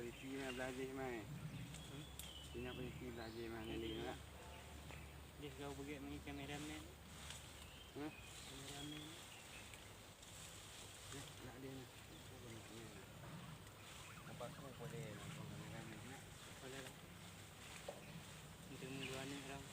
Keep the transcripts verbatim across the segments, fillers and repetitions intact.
Isi na blah jih mai. Hmm? Isi na pun isi blah jih mai, ni, ni, nak. Jih kau bagi mai kameramen. Hah? Kameramen. Nak, nak dia ni. Apa kau boleh nak kameramen, nak? Boleh lah. Untuk minggu ni orang.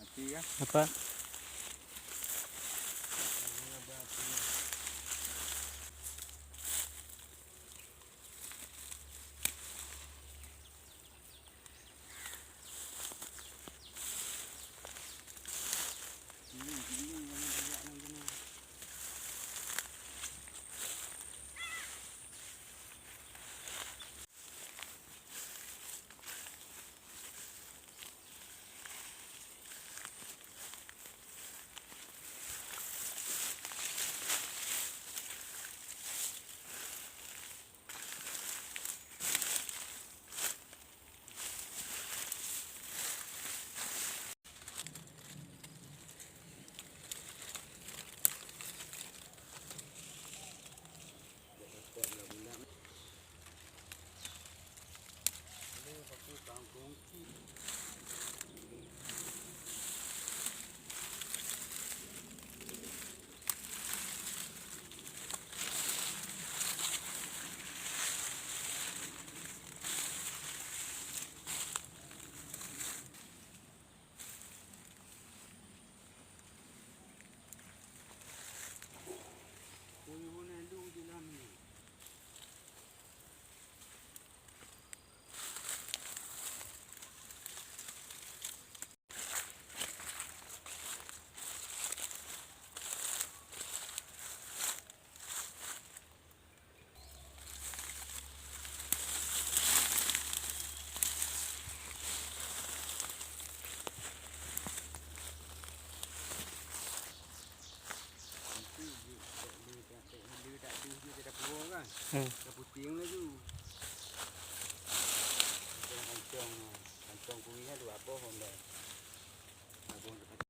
Mati kah? Apa? Hmm. Ka puting laju. Kantong, kantong kueh tu apa, Honda?